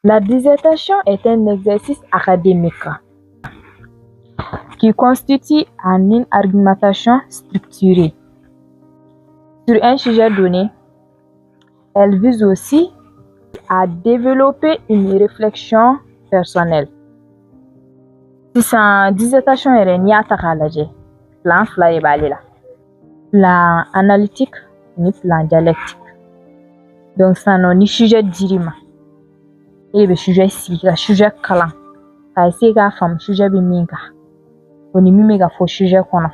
La dissertation est un exercice académique qui constitue en une argumentation structurée sur un sujet donné. Elle vise aussi à développer une réflexion personnelle. Sisan dissertation yɛrɛ, n'i y'a ta k'a lajɛ, plan fila de b'ale la: plan analytique ni plan dialectique. Donc sisan nɔ, ni sujet dir'i ma, e de bɛ sujet sigi ka sujet kalan k'a essayer k'a faamu sujet bɛ min kan, o ni min bɛ ka fɔ sujet kɔnɔ.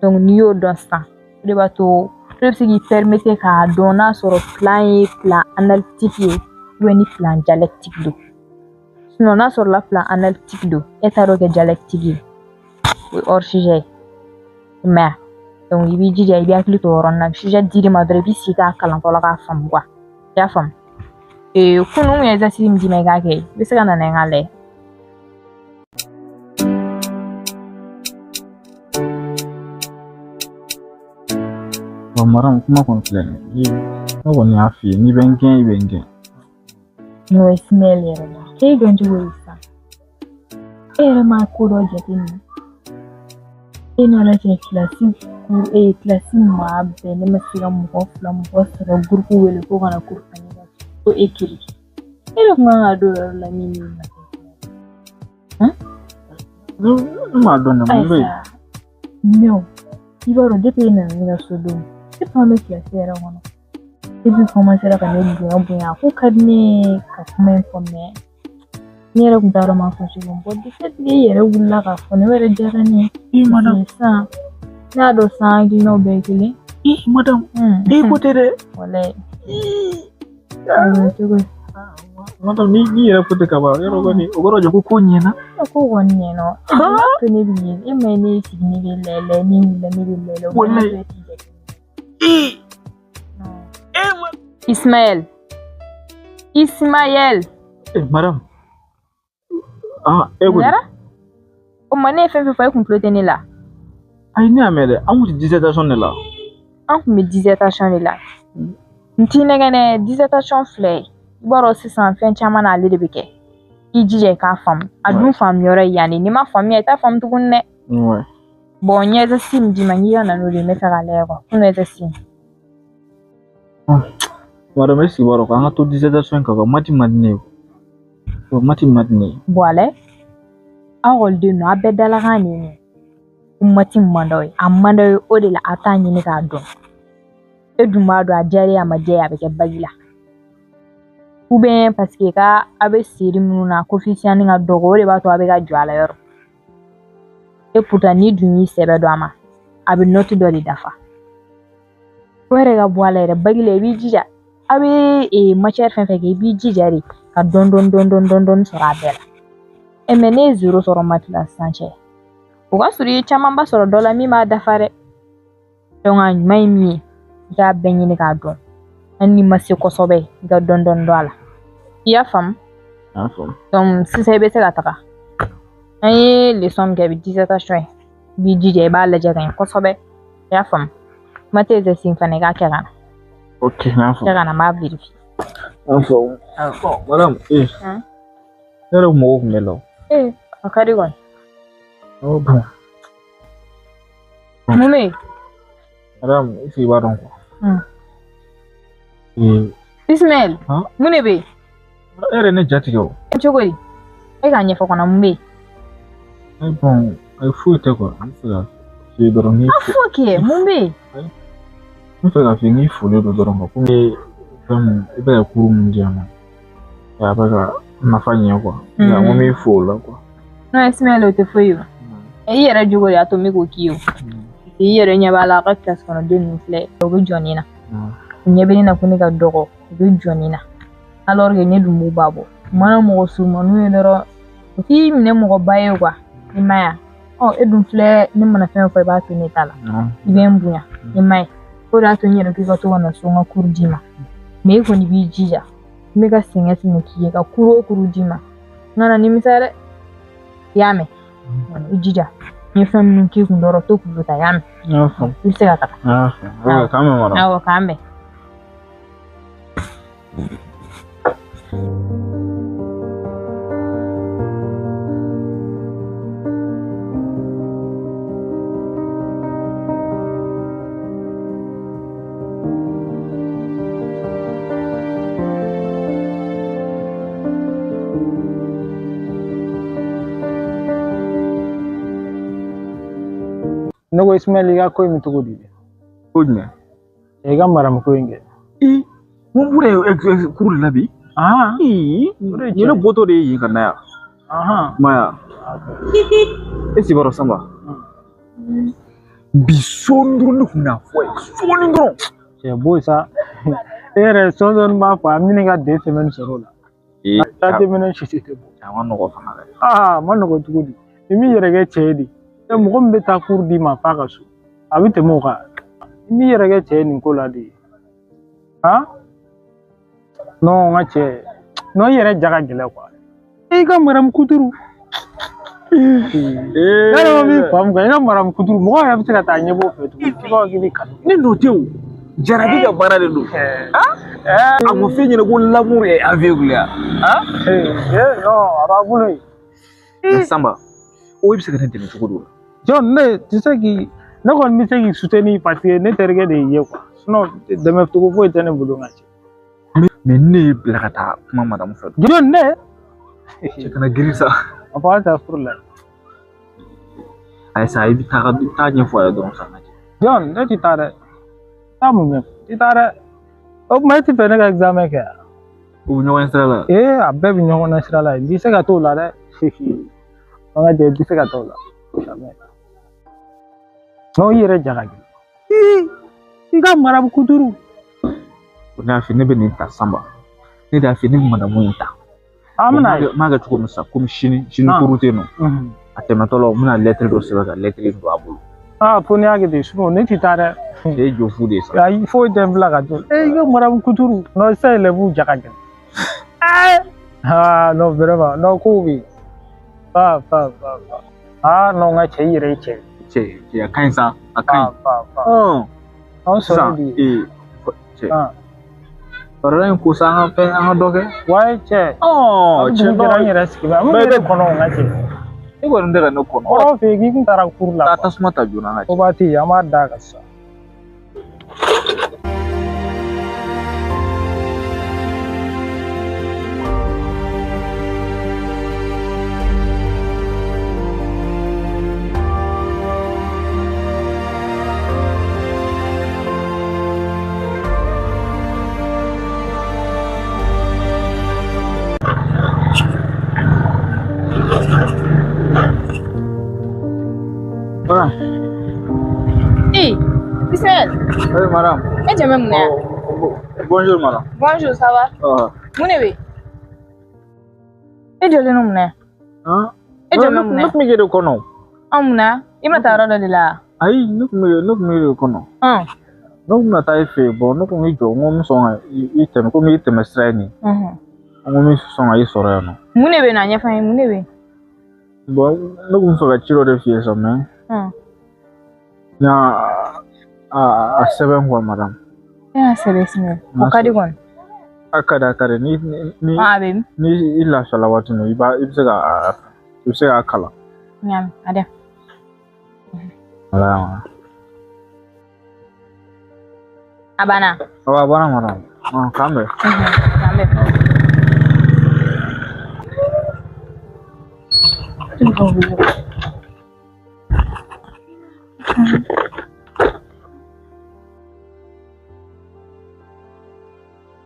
Donc n'i y'o dɔn sisan, o de b'a to o de bɛ se k'i permettre k'a dɔn n'a sɔrɔ plan ye plan analytique ye ou bien ni plan dialectique don. Sinon n'a sɔrɔla plan analytique don, e t'a dɔn kɛ dialectique ye, o ye hors sujet ye, i m'a ye. Donc i b'i jija, i b'i hakili to o yɔrɔnin na. Sujet dir'i ma dɔrɔn, i b'i sigi k'a kalan fɔlɔ k'a faamu quoi. I y'a faamu? Kunun n kun ye exercice min d'i ma i k'a kɛ, i bɛ se ka na n'a ye n k'a lajɛ. Bon, madame, kuma kɔni filɛ nin ye, ne kɔni y'a f'i ye, n'i bɛ n gɛn, i bɛ n gɛn. N'o ye Ismaël yɛrɛ la, k'e dɔn cogo di sisan? E yɛrɛ ma ko dɔ jateminɛ? E ni Ala cɛ, kilasi e kilasi maa bɛɛ, ne ma se ka mɔgɔ fila, mɔgɔ saba gurupu wele ko ka na cours ta ne ka ko e kelen. E de kun kan ka don o yɔrɔ la min ma kɛ. Ne m'a dɔn dɛ, mun bɛ yen? Mais o, i b'a dɔn, depuis e nana ne ka so don, depuis an bɛ kilasi yɛrɛ kɔnɔ, depuis commencera ka ne bonya bonya, a ko ka di ne ye ka kuma in fɔ, mais ne yɛrɛ kun t'a dɔn m'a fɔ cogo min. Bon, du fait que e yɛrɛ wulila k'a fɔ ne, o yɛrɛ diyara ne ye. I madame. Sisan ne y'a dɔn sisan hakilinaw bɛɛ ye kelen. I madame, i ko tɛ dɛ. Walayi. Cogo di? Madame, ni yɛrɛ ko tɛ ka ban, yɔrɔ kɔni o kɔrɔ de ko ko ɲɛna. Ko kɔni ɲɛna. E b'a to ne bɛ ye, e ma ye, ne sigi, ne bɛ lɛ, ne wulila, ne bɛ lɛ. Walayi. Ismaël. Ismaël. Eh, madame. Ah, e ko. Nara? O ma ne ye fɛn fɛn fɔ, e kun tulo tɛ ne la. Ayi, ne y'a mɛn dɛ, an kun tɛ dissertation de la. An kun bɛ dissertation de la. N t'i nɛgɛn dɛ, dissertation filɛ. I b'a dɔn sisan fɛn caman na ale de bɛ kɛ. I jija i k'a faamu. A dun faamu yɔrɔ ye yan de. N'i ma faamuya, i t'a faamu tuguni dɛ. Bon, n ye exercice min d'i ma, n k'i ka na n'o de ye, n bɛ fɛ k'a lajɛ quoi. Kunun exercice. Madame, est-ce que i b'a dɔn k'an ka to dissertation kan quoi, maths man di ne ye quoi. Maths man di ne ye. Bon, alɛ, aw ekɔliden ninnu, a bɛɛ dalakan de ye nin ye. Ko maths man d'aw ye, a man d'aw ye, o de la a t'a ɲini k'a dɔn. E dun b'a dɔn, a diyara ye, a ma diya ye, a bɛ kɛ bac la. Ou bien parce que ka a bɛ série minnu na, coefficient ka dɔgɔ, o de b'a to a bɛ ka jɔ a la yɔrɔ. Et pourtant n'i dun y'i sɛbɛ don a ma, a bɛ note dɔ de dafa. O yɛrɛ ka bɔ a la yɛrɛ, bac la i b'i jija. A bɛ matière fɛn fɛn kɛ, i b'i jija de ka dɔɔni dɔɔni dɔɔni dɔɔni dɔɔni sɔrɔ a bɛɛ la. E mais ne ye zéro sɔrɔ maths la sisan cɛ. O ka sɔrɔ i ye camanba sɔrɔ dɔ la min b'a dafa dɛ. Donc a ɲuman ye min ye, i k'a bɛɛ ɲini k'a dɔn. Hali n'i ma se kosɛbɛ, i ka dɔɔni dɔɔni dɔn a la. I y'a faamu? N y'a faamu. Donc sisan i bɛ se ka taga. An ye leçon min kɛ bi, dissertation ye. I b'i jija, i b'a lajɛ ka ɲɛ kosɛbɛ. I y'a faamu? Maths exercice fana, i k'a kɛ ka na. Ok, n y'a faamu. Kɛ ka na, n b'a vérifier. N y'a faamu. Bon, madame, eh. Ne yɛrɛ mago kun bɛ la o. Ee, a ka di kɔni. Oh, bon. Mun bɛ yen? Madame, est-ce que i b'a dɔn quoi? Ee. Ismaël, mun de bɛ yen? E yɛrɛ ne ja tigɛ o. Cogo di? E k'a ɲɛfɔ kɔnɔ, mun bɛ yen? Ayi, bon, ayi, foyi tɛ quoi. N bɛ fɛ ka f'i ye dɔrɔn A fɔ kɛ, mun bɛ yen? N bɛ fɛ k'a f'i ye n k'i folen don dɔrɔn quoi. Komi fɛn mun, i bɛ ka cours mun di yan nɔ, a bɛ ka nafa ɲɛ quoi. Nka n ko n b'i fo o la quoi. Non, Ismaël, o tɛ foyi ye o. I yɛrɛ jogo de y'a to n bɛ k'o k'i ye o. I yɛrɛ ɲɛ b'a la, a ka kilasi kɔnɔden ninnu filɛ, u bɛ jɔ nin na. U ɲɛ bɛ ne na ko ne ka dɔgɔ, u bɛ jɔ nin na. Alors que ne dun b'u ba bɔ. U mana mɔgɔ surunmaninw ye dɔrɔn, u t'i minɛ mɔgɔba ye quoi. I m'a ye wa? Ɔ, e dun filɛ, ne mana fɛn o fɛn fɔ, i b'a to ne ta la. I bɛ n bonya, i m'a ye. O de y'a to n yɛrɛ k'i ka to ka na so n ka cours d'i ma. Mais e kɔni b'i jija. N bɛ ka sɛgɛn sɛgɛn k'i ye ka cours o cours d'i ma. N kana nimisa dɛ. I y'a mɛn? I jija. N ye fɛn minnu k'i kun dɔrɔn, to k'olu ta, i y'a mɛn? N y'a faamu. I bɛ se ka taga. N y'a faamu. Ok, k'an bɛn madame. Awɔ, k'an bɛn. Ne ko Ismaël i ka ko in bɛ cogo di? Ko jumɛn? I ka maramu ko in kɛ. Ee, mun bɔra cours de la bi? Ahan. Ee, O de ye nin ye ne tiɲɛ ye. bɔtɔ de ye yen ka na yan. Ahan. I m'a ye wa? E si b'a dɔn Sanba? Bi sɔɔni dɔrɔn ne tun bɛna fɔ a ye. Sɔɔni dɔrɔn. Cɛ bo sa. E yɛrɛ sɔɔni b'a fɔ a bɛ ɲini ka 2 semaines sɔrɔ o la. Ee, Jateminɛ sisi tɛ bɔ. a ma nɔgɔ fana dɛ. Aa, a ma nɔgɔ cogo di? I m'i yɛrɛ kɛ cɛ ye de. E mɔgɔ min bɛ taa cours d'i ma f'a ka so, a bɛ tɛmɛ o kan. I m'i yɛrɛ kɛ cɛ ye nin ko la de. Han? Non, n ka cɛ. Non, i yɛrɛ ja ka gɛlɛn quoi. I ka maramu kuturu. Ee. Ne yɛrɛ ma min faamu quoi, i ka maramu kuturu, mɔgɔ yɛrɛ bɛ se ka taa ɲɛbɔ o fɛ tuguni. I b'a fɔ k'i bɛ kanu. Ne nɔ tɛ o. Jarabi ka baara de don. A ma f'e ɲɛna ko l'amour est aveugle ya. Eh, non, a b'a bolo yen. Sanba, o e bɛ se ka ne dɛmɛ cogo dɔ la? John, ne tɛ se k'i ne kɔni bɛ se k'i soutenir parce que ne terikɛ de y'i ye quoi. Sinon dɛmɛ cogo foyi tɛ ne bolo n ka cɛ. Mais ne ye bila ka taa kuma madamu fɛ. John, ne Cɛ kana girin sa. A fɔ halisa furu la. Ayi sa, i bɛ taa i bɛ taa ɲɛfɔ a ye dɔrɔn sa. John, ne ti taa dɛ. Taa mun ɲɛfɔ? I taa dɛ. O tuma e ti fɛ ne ka examen kɛ wa? U bɛ ɲɔgɔn sira la. Ee, a bɛɛ bɛ ɲɔgɔn na sira la. N ti se ka t'o la dɛ. An ka jɛ, n ti se ka t'o la. Jamais. Non, i yɛrɛ ja ka gɛlɛn. I ka marabu kuturu. Ne y'a f'i ye ne bɛ nin ta Sanba. Ne de y'a f'i ye ne bɛ madamu in ta. An bɛna ye. N m'a kɛ cogo min sisan, komi sini sini cours tɛ yen nɔ. A tɛmɛtɔ la, n bɛna lɛtiri dɔ sɛbɛn ka lɛtiri don a bolo. Aa, fo n'i y'a kɛ ten, sinon ne ti taa dɛ. E ye jɔ fu de ye sa. Ayi, foyi tɛ n bila ka to. E, i ka marabu kuturu. Non, sisan élèves ja ka gɛlɛn. Eh! Ah, non, vraiment. Non, kow bɛ yen. Fa, fa, fa, fa. Ah, non, n ka cɛ, i yɛrɛ ye cɛ ye. Cɛ, cɛ, a ka ɲi sa, a ka ɲi. Fa, fa, fa. Anw sɔrɔ Sisan, de ye. ee, cɛ. Ah. Farala in ko sa, an ka fɛn, an ka dɔ kɛ. Wayi, cɛ. Ɔn, cɛ, dugu jɛra, n yɛrɛ sigi bɛ. Mun bɛ ne kɔnɔ, n ka cɛ? E kɔni tɛ ka ne kɔnɔ. Kɔrɔ fɛ yen k'i kun taara cours la. Taa tasuma ta joona an ka cɛ. O b'a yen, an b'a d'a kan sisan. Voilà. Hey, Ismaël. Oui, madame. E jɛn bɛ mun na yan? Oh, bonjour, madame. Bonjour, ça va? Ah. Mun de bɛ yen? E jɔlen don mun na yan? Hein? E jɔlen bɛ mun na Ne yan? tun bɛ k'e de kɔnɔ. An mun na? I bɛna taa yɔrɔ dɔ de la? Ayi, ne tun bɛ e de kɔnɔ. Ɔn. Ne tun bɛna taa e fɛ yen, bon, ne tun bɛ jɔ, n ko n bɛ sɔn ka i tɛmɛ, komi i tɛmɛ sira ye nin. N ko n bɛ sɔn ka i sɔrɔ yan nɔ. Mun de bɛ yen nɔ? A ɲɛfɔ n ye, mun de bɛ yen? Bon, ne tun bɛ fɛ ka ci dɔ de f'i ye sa, mais n y'a a sɛbɛn quoi, madame. E y'a sɛbɛn Ismaël. O ka di kɔni. A ka di, a ka di. Ni A bɛ min? Ni i lafiyala waati min, i bɛ se k'a kalan. N y'a mɛn, a di yan. Voilà. A banna. Awɔ, a banna madame. K'an bɛn. K'an bɛn.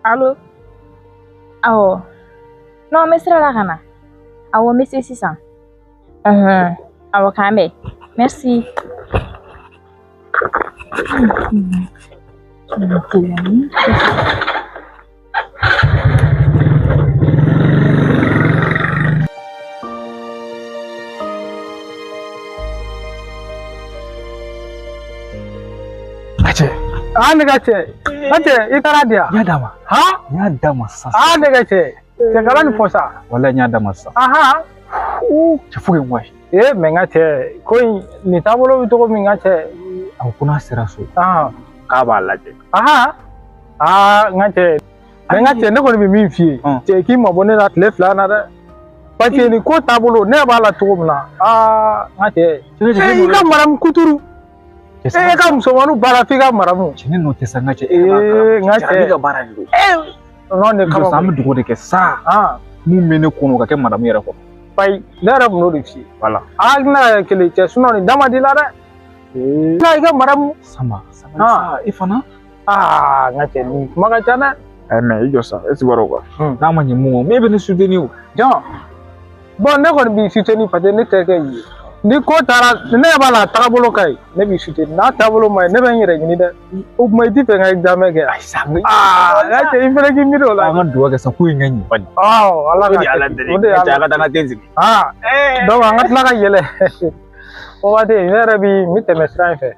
Allo? Awɔ. Non, n bɛ sira la ka na. Awɔ, n bɛ se sisan. Ɔhɔn. Awɔ, k'an bɛn. Merci. A cɛ. Ah, ne ka cɛ. N ka cɛ, i taara di yan? N y'a d'a ma. Han? N y'a d'a ma sisan. Ah, ne ka cɛ. Cɛ, kana nin fɔ sa. Walayi, n y'a d'a ma sisan. Ahan. Cɛ, fo kɛ n wɔsi. Ee, mais n ka cɛ, ko in nin taabolo bɛ cogo min, n ka cɛ. A ko ko n'a sera so. Ahan. K'a b'a lajɛ. Ahan. Aa, n ka cɛ. Mais n ka cɛ, ne kɔni bɛ min f'i ye. Cɛ, k'i mabɔ ne la tile 2 na dɛ. Parce que nin ko taabolo, ne b'a la cogo min na. Aa, n ka cɛ. Ee, i ka maramu kuturu. E ka musomaninw baara f'i ka maramu. Cɛ, ne nɔ tɛ sa, n ka cɛ. Ee, n ka cɛ. Jarabi ka baara de don. Non, ne kama. Jɔ sa, an bɛ dugawu de kɛ sa. Mun bɛ ne kɔnɔ, o ka kɛ madamu yɛrɛ kɔnɔ. Fayi, ne yɛrɛ tun n'o de f'i ye. Voilà. A hakilina yɛrɛ kelen cɛ, sinon nin da ma di la dɛ. Na i ka maramu. Sama sa i fana. Aa n ka cɛ nin kuma ka ca dɛ. Mais i jɔ sa, e ti bɔra o kan. N'a ma ɲɛ mun kɔ, mais e bɛ ne soutenir o. Jɔn. Bon ne kɔni b'i soutenir parce que ne terikɛ y'i ye. Ni ko taara ne ɲɛ b'a la a taabolo ka ɲi, ne b'i soutenir. N'a taabolo ma ɲi, ne bɛ n yɛrɛ ɲini dɛ. O tuma i ti fɛ n ka examen kɛ. Ayi sa. Aa n ka cɛ i fɛnɛ k'i miiri o la. An ka dugawu kɛ sa ko in ka ɲɛ bani. Awɔ Ala O de ye Ala deli. O de ye Ala. Ala. A ka taa n ka den sigi. Aa donc an ka tila ka yɛlɛ. O waati ne yɛrɛ bi n bɛ tɛmɛ sira in fɛ.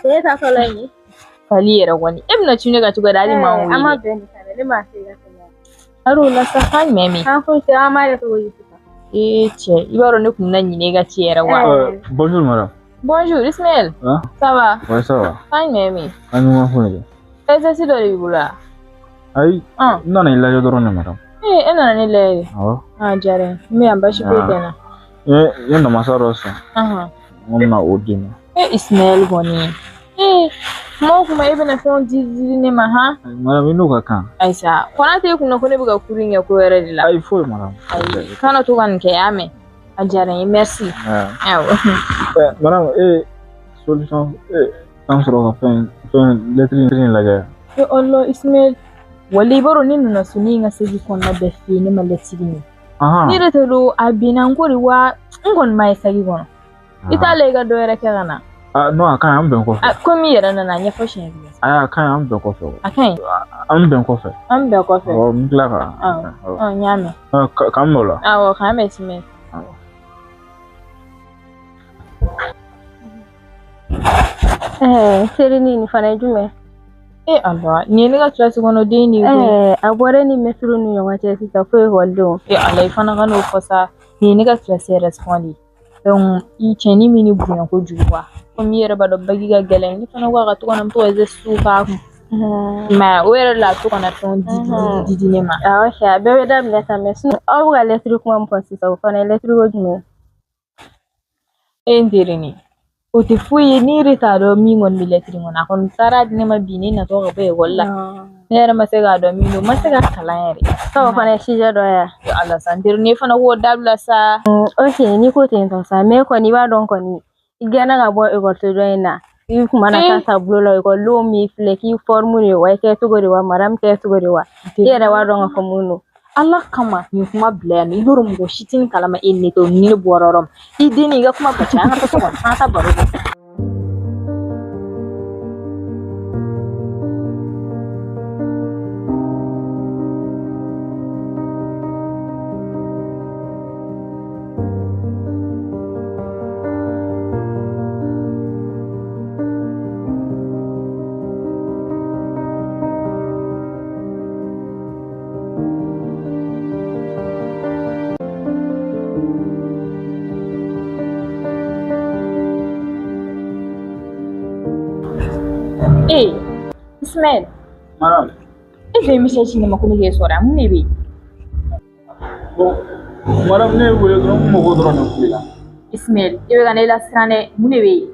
Ne ta fɔlɔ ye. Fali yɛrɛ kɔni e bɛna ci ne ka cogo di hali ma An ma wele. bɛn nin kan dɛ, ne m'a f'i ka tɛmɛ. Hali o la sa kan jumɛn bɛ yen? An foyi tɛ, an b'a kɛ cogo di sisan? Ee cɛ i b'a dɔn ne kun bɛna ɲinɛ i ka ci yɛrɛ wa. Bonjour madame. Bonjour Ismaël. Hein? Ça va? Ouais, ça va. Kan jumɛn bɛ yen? An ɲuman fɔ ne kɛ. Exercice dɔ de b'i bolo wa? Ayi, Ɔn. n nana i lajɛ dɔrɔn de madame. Ee e nana ne lajɛ de. Awɔ. A diyara n ye. N bɛ yan baasi foyi tɛ n na. N ye namasa dɔ san. Ɔhɔn. N ko n bɛna o d'i ma. E Ismaël kɔni. Ee kuma o kuma e bɛna fɛnw di di ne ma han? Madame i n'o ka kan. Ayi sa kɔnɔ t'e kunna ko ne bɛ ka kuru in kɛ ko wɛrɛ de la. Ayi foyi madame. Ayi kana to ka nin kɛ y'a mɛn. A diyara n ye merci. Awɔ. Madame e solution e t'an sɔrɔ ka fɛn lettre in lajɛ. E Allah Ismaël. Wali i b'a dɔn ne nana so ne ye n ka segi kɔnɔna bɛɛ f'i ye ne ma lɛtiri ye. Ne yɛrɛ t'a dɔn a binna n ko de wa n kɔni m'a ye sagi kɔnɔ. I t'a lajɛ i ka dɔ wɛrɛ kɛ ka na. Ah non a ka ɲi an bɛn kɔfɛ. Komi i yɛrɛ nana a ɲɛfɔ siɲɛ kelen. Ayi a ka ɲi an bɛn kɔfɛ. A ka ɲi. An bɛn kɔfɛ. An bɛn kɔfɛ. Awɔ n tila ka. Awɔ n y'a mɛn. K'an bɛn o la. Awɔ k'an bɛn Ismaël. Awɔ. Serini nin fana ye jumɛn? E Ala nin ye ne ka kilasi kɔnɔ den de ye koyi. A bɔra e ni mɛtiriw ni ɲɔgɔn cɛ sisan fo ekɔlidenw. E Ala i fana ka n'o fɔ sa nin ye ne ka kilasi yɛrɛ de ye. Donc i cɛnin min ni bonya kojugu wa. Komi i yɛrɛ b'a dɔn bagi ka gɛlɛn ne fana ko a ka to ka na n to ka exercice k'a kun. Mais o yɛrɛ la a to ka na fɛnw di di ne ma. Awɔ cɛ a bɛɛ bɛ daminɛ sa mais sinon aw bɛ ka lɛtiri kuma min fɔ sisan o fana ye lɛtiri ko jumɛn ye? E n terinin o tɛ foyi ye ne yɛrɛ t'a dɔn min kɔni bɛ lɛtiri kɔnɔ a kɔni taara di ne ma bi ne natɔ ka bɔ ekɔli la ne yɛrɛ ma se k'a dɔn min don n ma se ka kalan yɛrɛ. O fana ye sujet dɔ ye wa? Ala sa n terinin fana k'o dabila sa. Ok n'i ko ten tɔ sa mais kɔni i b'a dɔn kɔni i gɛnna ka bɔ ekɔliso dɔ in na i kun mana taa tableau la ekɔlidenw m'i filɛ k'i forme de wa i kɛ cogo de wa madame kɛ cogo de wa i yɛrɛ b'a dɔn k'a fɔ mun don. Ala kama nin kuma bila yan nɔ i b'a dɔn mɔgɔ si tɛ nin kalama e ni ne tɛ o ni ne bɔra yɔrɔ min i den i ka kuma ka ca an ka taa so kɔnɔ an ka taa baro kɛ. Ee Ismaël. Madame. E fɛ message ci ne ma ko ne k'e sɔrɔ yan mun de bɛ yen? Bon madame ne ye wele dɔrɔn n mago dɔrɔn de kun b'i la. Ismaël i bɛ ka ne lasiran dɛ mun de bɛ yen?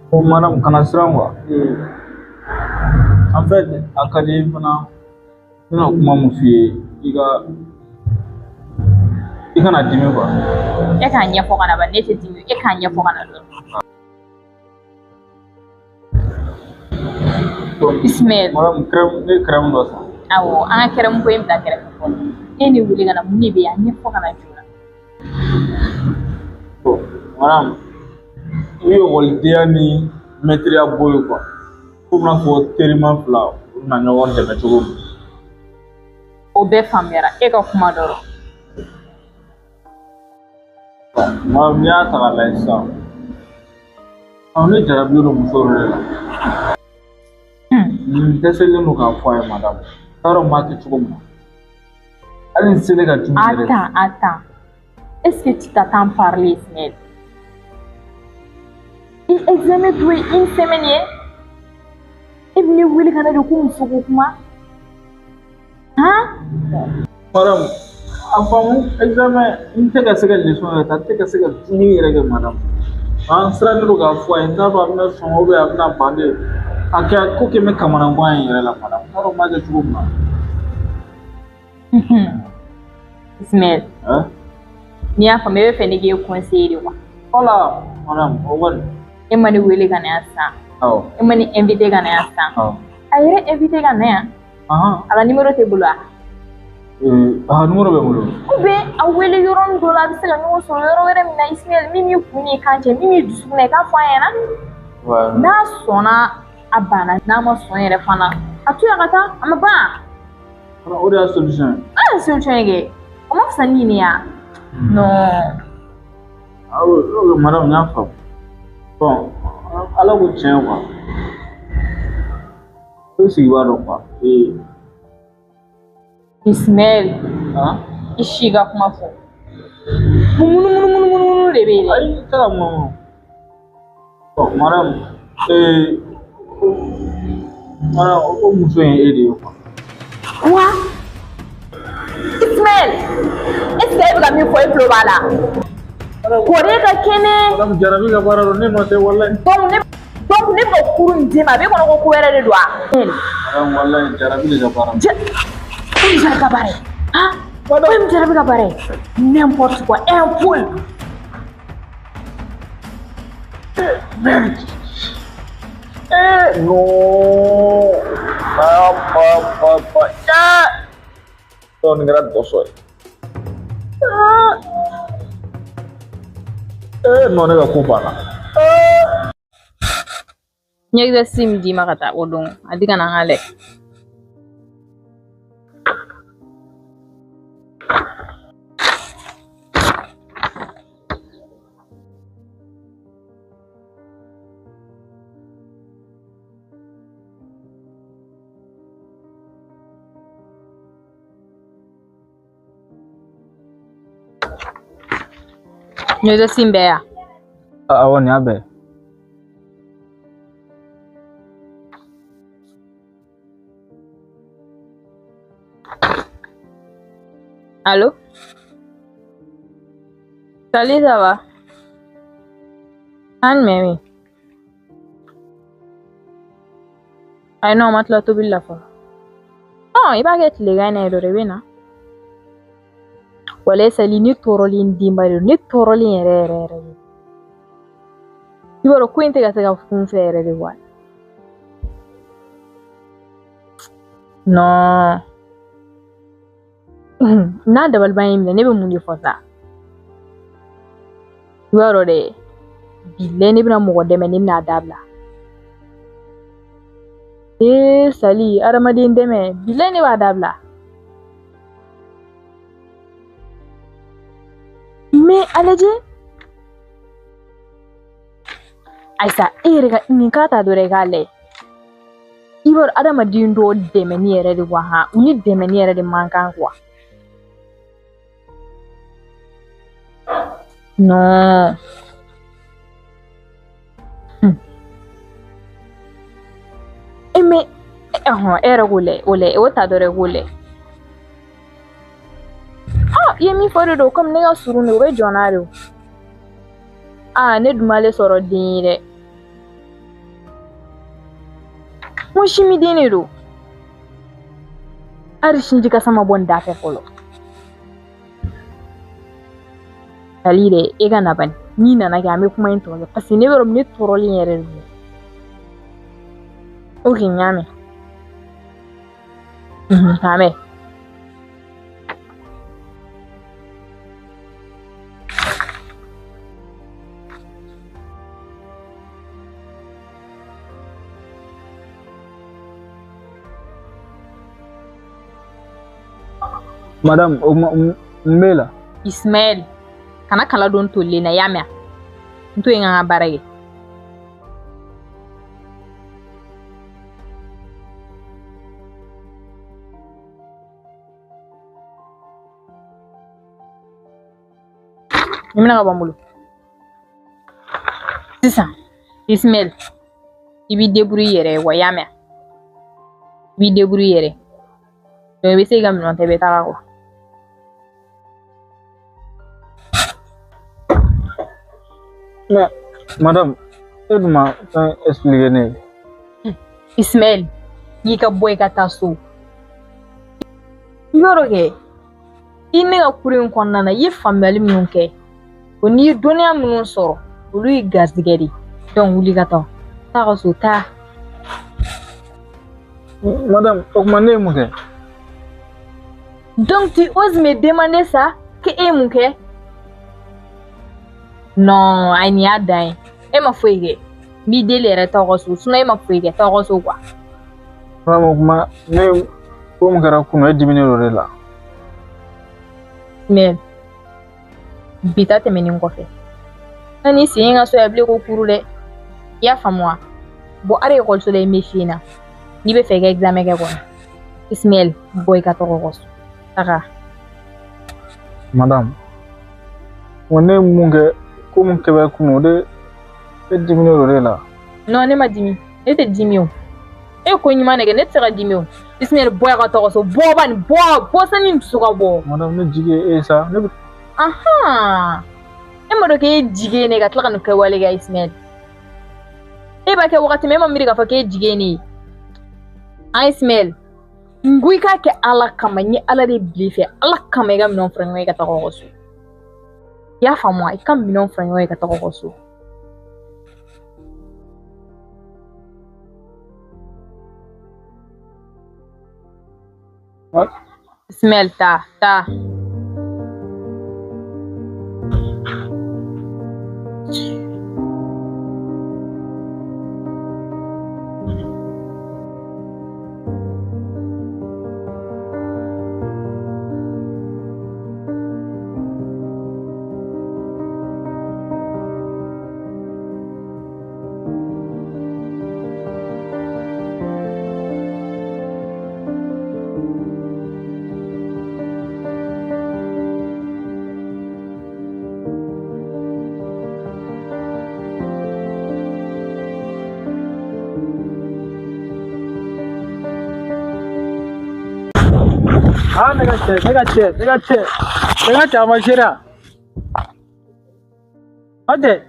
Bon madame kana siran quoi. En fait a ka di fana n bɛna kuma mun f'i ye i kana dimi quoi. E k'a ɲɛfɔ ka na ba ne tɛ dimi e k'a ɲɛfɔ ka na dɔrɔn. Ismaël. Madame crème ne ye crème dɔ san. Awɔ an ka crème ko in bila kɛrɛfɛ fɔlɔ. E ne wele ka na mun de bɛ yen a ɲɛfɔ ka na joona. Bon madame i bɛ ekɔlidenya ni mɛtiriya bɔ yen quoi. Komi n'a fɔ terima fila u bɛna ɲɔgɔn dɛmɛ cogo min. O bɛɛ faamuyara e ka kuma dɔrɔn. Madame n'i y'a ta k'a lajɛ sisan ne jarabilen don muso dɔ de la. N dɛsɛlen don k'a fɔ a ye madame n t'a dɔn n b'a kɛ cogo min na hali n selen ka dumuni yɛrɛ. Attends, attends. Est-ce que tu t'attends parler, Ismaël? I examen to ye une semaine ye. E bɛ ne wele ka na de ko muso ko kuma. Han? Madame, a faamu examen n tɛ ka se ka leçon yɛrɛ ta, n tɛ ka se ka dumuni yɛrɛ kɛ madame. An sirannen don k'a fɔ a ye, n t'a dɔn a bɛna sɔn ou bien a bɛna ban de. A kɛ ko kɛ n bɛ kamanagan in yɛrɛ la madame, n t'a dɔn n b'a kɛ cogo min na. Ismaël, Hein? n'i y'a faamu e bɛ fɛ ne k'e conseiller de wa? Voilà, madame, o kɔni. E ma ne wele ka na yan sisan. Awɔ. E ma ne invité ka na yan sisan. Awɔ. A yɛrɛ invité ka na yan. Ahan. A ka numéro t'e bolo wa? A ka numéro bɛ n bolo. Ou bien a wele yɔrɔnin dɔ la, a bɛ se ka ɲɔgɔn sɔrɔ yɔrɔ wɛrɛ min na Ismaël, min b'i kun n'i kan cɛ, min b'i dusukun na, i k'a fɔ a ɲɛna. Ouais. N'a sɔnna a banna, n'a ma sɔn yɛrɛ fana, a to yen a ka taa, a ma ban. O de y'a solution ye. An ye solution ye kɛ. O ma fisa ni nin ye wa? Non. Awɔ, madame, n y'a faamu. Bon, ala ko tiɲɛ quoi. E sigi b'a dɔn quoi. Ee. Ismaël, Han? I si ka kuma fɔ. Mun munumunu de bɛ yen dɛ. Ayi, n tɛ ka munumunu. Bon, madame, ee, madame, o muso in e de ye quoi. Quoi? Ismaël, est-ce que e bɛ ka min fɔ e tulo b'a la? Kɔri ka kɛnɛ. Madame, jarabi ka baara don, ne nɔ tɛ walayi. Donc ne bɛ ka kuru in d'i ma, a b'e kɔnɔ ko ko wɛrɛ de don wa? Madame, walayi, jarabi de ka baara don. O ye jarabi ka baara ye. Han? O ye jarabi ka baara ye. N'importe quoi, un poule. Merde. Eh non. Ba ba ba ba. Ya. Non, nin kɛra dɔsɔ ye. Eh non, ne ka ko banna. N ye exercice min d'i ma ka taa o don, a di ka na n ka lɛ. N ye exercice in bɛɛ ya? Awɔ, nin y'a bɛɛ. Allô? Salut, ça va? An jumɛn bɛ yen? Ayi non, ma tila tobili la fɔlɔ. Ɔn, i b'a kɛ tilegan in na yen dɔrɔn, i bɛ na. Walayi Sali, ne tɔɔrɔlen denba de don, ne tɔɔrɔlen yɛrɛ yɛrɛ yɛrɛ de. I b'a dɔn ko in tɛ ka se ka kun fɛ yɛrɛ de wa? Non. N'a dabaliban ye minɛ, ne bɛ mun de fɔ sa? I b'a dɔn dɛ, bilayi ne bɛna mɔgɔ dɛmɛ, ne bɛna a dabila. Ee Sali, adamaden dɛmɛ, bilayi ne b'a dabila. Mais a lajɛ. Ayisa, e yɛrɛ ka nin k'a ta dɔrɔn i k'a lajɛ. I b'a dɔn adamaden dɔw dɛmɛni yɛrɛ de wa han, u ni dɛmɛni yɛrɛ de man kan quoi. Non. E mais ɔhɔn, e yɛrɛ k'o lajɛ, o lajɛ, o ta dɔrɔn i k'o lajɛ. Ah, i ye min fɔ de don, komi ne ka surun de, o bɛ jɔ n'a de o. Ah, ne dun m'ale sɔrɔ den ye dɛ. N ko simiden de don. Hali sinji kasa ma bɔ nin da fɛ fɔlɔ. Sali dɛ, e ka na bani. N'i nana kɛ, an bɛ kuma in tɔ kɛ. Parce que ne bɛ yɔrɔ min, ne tɔɔrɔlen yɛrɛ de don. Ok, n y'a mɛn. K'an bɛn. Madame, o ma n b'e la. Ismaël, kana kala don tolilen na, i y'a mɛn? N to yen ka n ka baara kɛ. Nin bɛna ka bɔ n bolo. Sisan, Ismaël, i b'i débrouiller i yɛrɛ ye wa, i y'a mɛn? I b'i débrouiller i yɛrɛ ye. Donc i bɛ se k'i ka minɛn ta i bɛ taga quoi. Mais madame, e dun ma fɛn expliquer ne ye. Ismaël, n'i ka bɔ i ka taa so. Yɔrɔ kɛ, i ne ka kuru in kɔnɔna na, i ye faamuyali minnu kɛ, o n'i ye dɔnniya minnu sɔrɔ, olu ye garizigɛ de ye. Donc wuli ka taa. Taa ka so, taa. Madame, o tuma ne ye mun kɛ? Donc tu oses me demander ça que e ye mun kɛ? Non, ayi nin y'a dan ye. E ma foyi kɛ. N b'i deli yɛrɛ taa ka so, sinon e ma foyi kɛ, taa ka so quoi. Madame, o tuma ne ko mun kɛra kunun e diminen don o de la. Mais bi ta tɛmɛnen kɔfɛ, n'i sen ka so yan bilen ko kuru dɛ. I y'a faamu wa? Bon, hali ekɔliso la i bɛ f'i ɲɛna n'i bɛ fɛ i ka examen kɛ kɔni. Ismaël, bɔ i ka taga ka so. Taga. Madame, ne ye mun kɛ ko mun kɛ bɛ kunun o de e diminen don o de la. Non, ne ma dimi. Ne tɛ dimi o. E ko ɲuman de kɛ, ne tɛ se ka dimi o. Ismaël, bɔ i ka taga so. Bɔ bani, bɔ, bɔ sani n dusu ka bɔ. Madame, ne jigi ye e ye sa. Ne bɛ. Ahan. E ma dɔn k'e jigi ye ne ye ka tila ka nin kɛwale kɛ Ismaël. E b'a kɛ wagati min e ma miiri k'a fɔ k'e jigi ye ne ye. An Ismaël, n ko i k'a kɛ Ala kama, n ye Ala de bila i fɛ. Ala kama i ka minɛnw fara ɲɔgɔn kan i ka taga ka so. I y'a faamu wa? I ka minɛnw fara ɲɔgɔn kan i ka taga ka so. Ismaël, taa, taa. Ah, ne ka cɛ, ne ka cɛ, ne ka cɛ, ne ka cɛ a ma sera. A cɛ,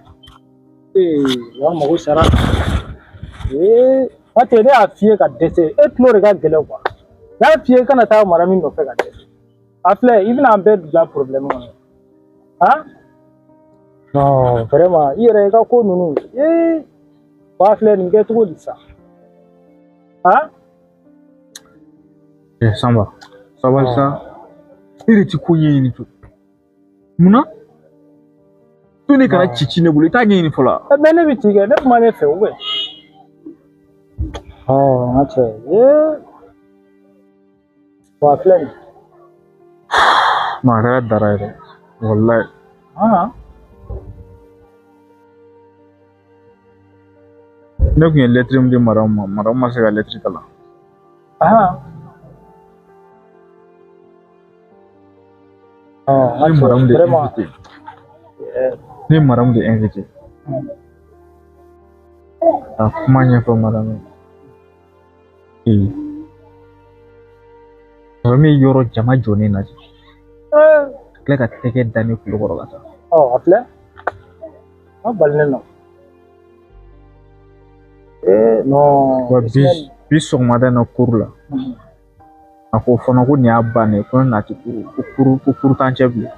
ee, wa mago sara. Ee, a cɛ ne y'a f'i ye ka dɛsɛ, e tulo de ka gɛlɛn quoi. N y'a f'i ye kana taa mara min nɔfɛ ka dɛsɛ. A filɛ, i bɛna an bɛɛ bila problème kɔnɔ. Han? Non, vraiment, i yɛrɛ i ka ko ninnu, ee, wa filɛ nin kɛ cogo di sa? Han? Eh, Samba, sabali sa. E de ti ko ɲɛɲini to. Munna? To ne kana ci ci ne bolo, i t'a ɲɛɲini fɔlɔ. Mais ne bɛ ci kɛ, ne kuma ne fɛ ou bien? Ɔ, n ka cɛ, ee, wa filɛ nin. Non, a kɛra dara ye dɛ. Walayi. Han? Ne tun ye lɛtiri min di madamu ma, madamu ma se ka lɛtiri kalan. Ahan. Ne ye madamu de invité. Ne ye madamu de invité. Ka kuma ɲɛfɔ madamu ye. Ee, madamu ye yɔrɔ jama jɔlen lajɛ. Ka tila ka tɛgɛ da ne kulo kɔrɔ ka taa. Ɔ, a filɛ. A balilen nɔ. Ee, non. Wa bi sɔgɔmada in na kuru la. A ko fana ko nin y'a bannen ye, ko ne n'a tɛ kuru ko kuru t'an cɛ bilen.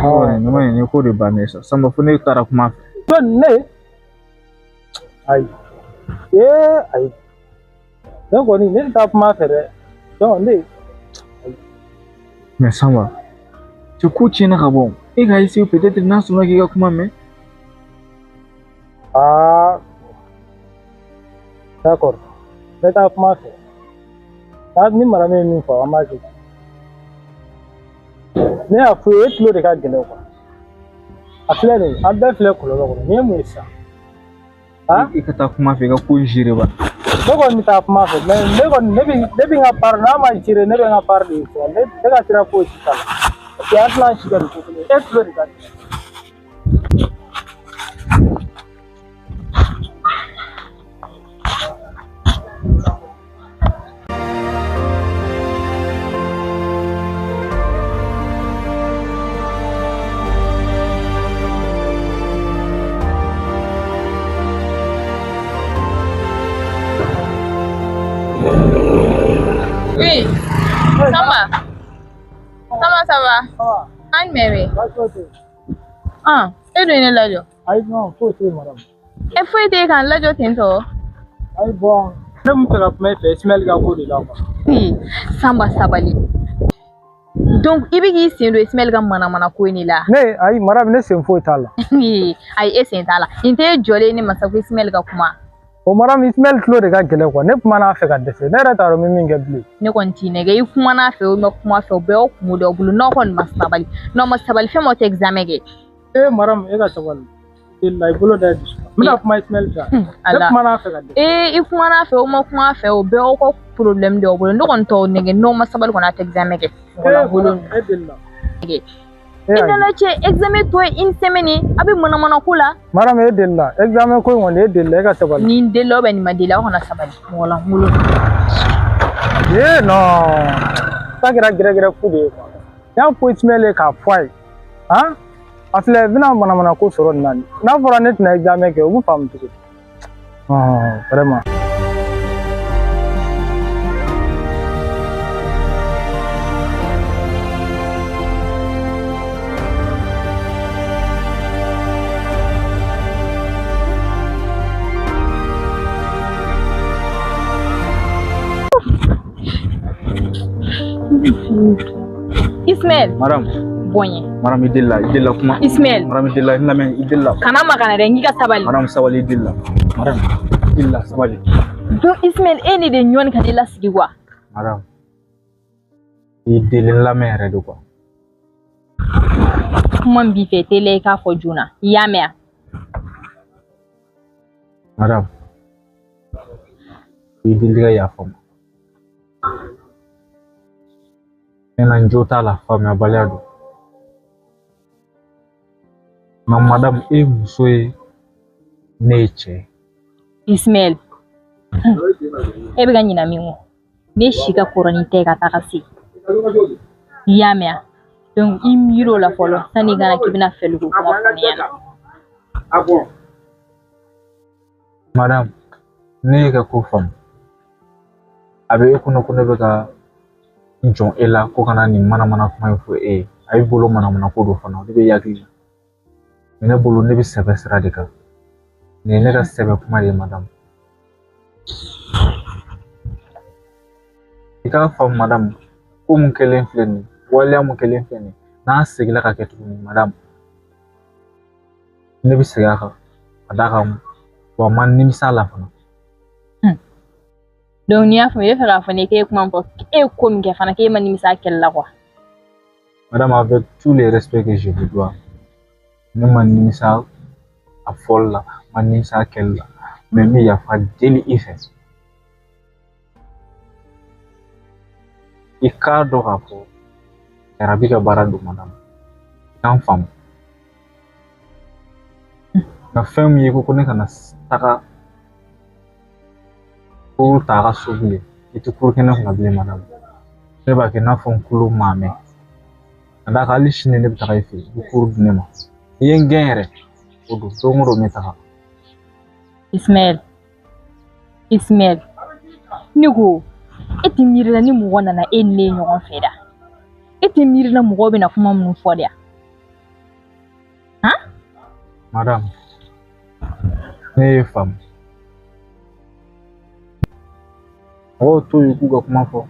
Ɔ, nin ma nin ko de bannen sa. Sanba fo ne taara kuma fɛ. Jɔn ne? Ayi. Ee, ayi. Ne kɔni ne tɛ taa kuma fɛ dɛ. Donc ne. Mais Sanba, cɛ ko tiɲɛna ka bɔ. E ka essayer peut-être n'a sɔnna k'i ka kuma mɛn. Ah. D'accord. Ne taa kuma fɛ. Ni madamu ye min fɔ an b'a kɛ. Ne y'a f'u ye e tulo de ka gɛlɛn quoi. A filɛ nin ye, an bɛɛ filɛ kɔlɔlɔ kɔnɔ. Nin ye mun ye sisan? Han? I ka taa kuma fɛ i ka ko in gérer ba. Ne kɔni bɛ taa kuma fɛ, mais ne kɔni ne bɛ n ka part n'a ma gérer ne bɛ n ka part de fɛ. Ne ka sira foyi si t'a la. Parce que an tɛna si kɛ nin ko kelen ye. E tulo de ka gɛlɛn. ça va? An jumɛn bɛ yen? Ah, e dun ye ne lajɔ. Ayi non, foyi tɛ yen madame. E foyi tɛ yen k'an lajɔ ten tɔ. Ayi bon, ne tun fɛ ka kuma i fɛ Ismaël ka ko de la quoi. Sanba sabali. Donc i bɛ k'i sen don Ismaël ka manamana ko in de la. Ne ayi madame, ne sen foyi t'a la. Ayi e sen t'a la. Nin tɛ e jɔlen ne ma sa ko Ismaël ka kuma. O madame, Ismaël tulo de ka gɛlɛn quoi. Ne kumana a fɛ ka dɛsɛ. Ne yɛrɛ t'a dɔn n bɛ min kɛ bilen. Ne kɔni t'i nɛgɛ, i kumana a fɛ o ma kuma fɛ o bɛɛ y'aw kungo d'aw bolo n'aw kɔni ma sabali. N'aw ma sabali fɛn m'aw tɛ examen kɛ. Eh madame, e ka sabali. I bolo da i dusu kan. N bɛna kuma Ismaël fɛ. Ne kumana a fɛ ka dɛsɛ. Ee i kumana a fɛ o ma kuma a fɛ o bɛɛ y'aw ka problème de y'aw bolo. Ne kɔni t'aw nɛgɛ n'aw ma sabali kɔni aw tɛ examen kɛ. Mɔgɔ lankolon. E delila. I nana cɛ examen tɔ ye une semaine ye a bɛ manamana ko la. Madame e delila examen ko in kɔni e delila e ka sabali. Ni n delila ou bien nin ma deli aw kana sabali mɔgɔ lankolon. Ee non, ta kɛra gɛrɛgɛrɛ fu de ye quoi. N y'a fɔ Ismaël ye k'a fɔ a ye. Han? A filɛ i bɛna manamana ko sɔrɔ nin na. N'a fɔra ne tɛna examen kɛ o bɛ faamu cogo di? Non, vraiment. Ismaël. Madame. Bonye. Madame i delila kuma. Ismaël. Madame i delila n lamɛn i delila. Kana magana dɛ n k'i ka sabali. Madame sabali i delila. Madame i delila sabali. Donc Ismaël e ne de ɲɔni ka ne lasigi quoi. Madame i deli n lamɛn yɛrɛ de quoi. Kuma min b'i fɛ teliya i k'a fɔ joona i y'a mɛn wa? Madame i deli ka yafa n ma. Tiɲɛna n jo t'a la faamuyabaliya don. Nka madame e ye muso ye ne ye cɛ ye. Ismaël e bɛ ka ɲina min kɔ ne si ka kɔrɔ ni tɛ ka taga se i y'a mɛn wa? Donc i miiri o la fɔlɔ sanni i ka na k'i bɛna fɛli ko kuma fɔ ne ɲɛna. Madame ne y'i ka ko faamu. A bɛ e kɔnɔ ko ne bɛ ka n jɔn e la ko kana nin manamana kuma in fɔ e ye. A y'i bolo manamana ko don fana o de bɛ hakili la. Mais ne bolo ne bɛ sɛbɛ sira de kan. Nin ye ne ka sɛbɛ kuma de ye madame. I k'a faamu madame, ko mun kɛlen filɛ nin ye, waleya mun kɛlen filɛ nin ye, n'a seginna ka kɛ tuguni madame, ne bɛ segin a kan ka d'a kan wa n ma nimisa a la fana. Donc n'i y'a faamu i bɛ fɛ k'a fɔ ne k'e ye kuma min fɔ e ye ko min kɛ fana k'e ma nimisa a kɛli la quoi. Madame, avec tout le respect que je vous dois, ne ma nimisa a fɔli la, ma nimisa a kɛli la, mais n bɛ yafa deli i fɛ. I k'a dɔn k'a fɔ jarabi ka baara don madame, i k'an faamu. Nka fɛn min ye ko ne kana taga kuru ta a ka so bilen, i tɛ kuru kɛ ne kunna bilen madame. Ne b'a kɛ i n'a fɔ n kulo maa mɛn. Ka d'a kan hali sini ne bɛ taga i fɛ yen, i bɛ kuru di ne ma. I ye n gɛn yɛrɛ, o don don o don n bɛ taga. Ismaël, Ismaël, ne ko e tɛ miiri la ni mɔgɔ nana e ni ne ye ɲɔgɔn fɛ da? E tɛ miiri la mɔgɔw bɛna kuma minnu fɔ de wa? Han? Madame, ne ye faamu. Mɔgɔw t'o ye k'u ka kuma fɔ.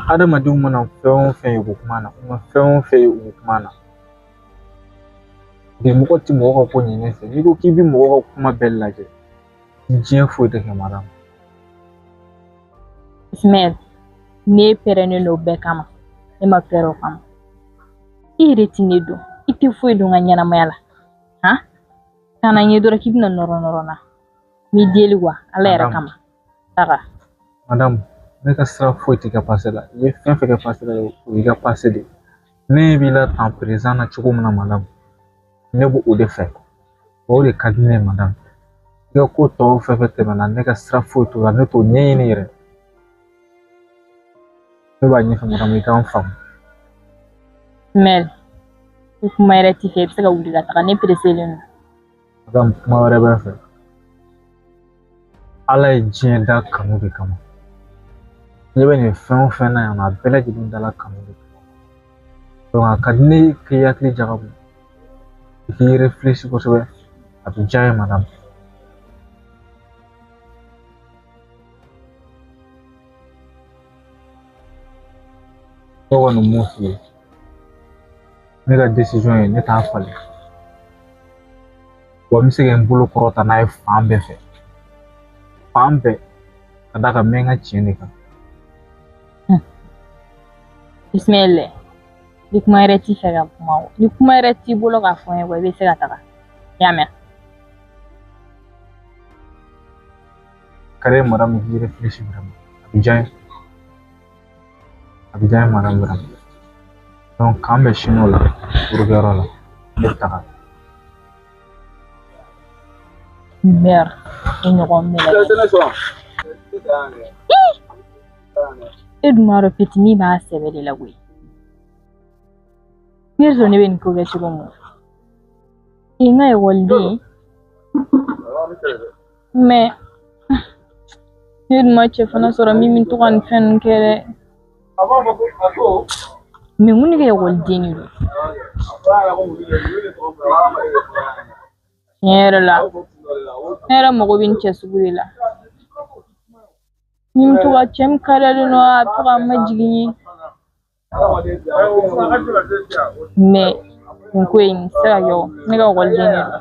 Adamadenw mana fɛn o fɛn ye u bɛ kuma na, u ma fɛn o fɛn ye u bɛ kuma na. Bi mɔgɔ ti mɔgɔ ka ko ɲinɛ fɛ. N'i ko k'i bɛ mɔgɔ ka kuma bɛɛ lajɛ, diɲɛ foyi tɛ kɛ madame. Ismaël, ne pɛrɛnnen don bɛɛ kama, ne ma pɛrɛn o kama. I yɛrɛ ti ne dɔn, i tɛ foyi dɔn n ka ɲɛnamaya la. Han? Ka na n ye dɔrɔn k'i bɛna nɔrɔ nɔrɔ n na. N b'i deli wa Ala yɛrɛ kama. Taga. Madame, ne ka sira foyi tɛ ka pase la. I ye fɛn fɛn kɛ pase la, o y'i ka pase de ye. Ne b'i la tan président na cogo min na madame, ne b'o o de fɛ. O de ka di ne ye madame. I ka ko tɔw fɛn fɛn tɛmɛna, ne ka sira foyi t'o la, ne t'o ɲɛɲini yɛrɛ. Ne b'a ɲɛfɔ madame i k'an faamu. Ismaël, i kuma yɛrɛ t'i fɛ, i bɛ se ka wuli ka taga, ne pereselen don. Madame, kuma wɛrɛ bɛ n fɛ. Ala ye diɲɛ da kanu de kama. N'i bɛ nin fɛn o fɛn na yan nɔ, a bɛɛ lajɛlen dala kanu de kama. Donc a ka di ne ye k'i hakili jagabɔ, i k'i réfléchi kosɛbɛ, a bɛ diya n ye madame. Ne kɔni mun f'i ye, ne ka décision ye ne t'a falen. Wa n bɛ se ka n bolo kɔrɔta n'a ye fan bɛɛ fɛ, fan bɛɛ, ka d'a kan n bɛ n ka tiɲɛ de kan. Ismaël, ni kuma yɛrɛ t'i fɛ ka kuma o, ni kuma yɛrɛ t'i bolo k'a fɔ n ye i bɛ se ka taga. I y'a mɛn? Ka di madame k'i réfléchi vraiment, a bɛ diya n ye. A bɛ diya n ye madame vraiment. Donc k'an bɛn sini o la, burukɛyɔrɔ la, ne bɛ taga. Merde, i ɲɔgɔn minɛ. E dun b'a dɔn fitinin b'a sɛbɛ de la koyi. Ne sɔn ne bɛ nin ko kɛ cogo min. I n ka ekɔliden. Mais ne dun ma cɛ fana sɔrɔ min bɛ to ka nin fɛn ninnu kɛ dɛ. Mais mun de ka ekɔliden de don? Tiɲɛ yɛrɛ la, ne yɛrɛ mago bɛ nin cɛ sugu de la. Ni n to ka cɛ min kariyalen don, a bɛ to ka majigin n ye. Mais nin ko in nin tɛ se ka kɛ o, ne ka ekɔliden de don.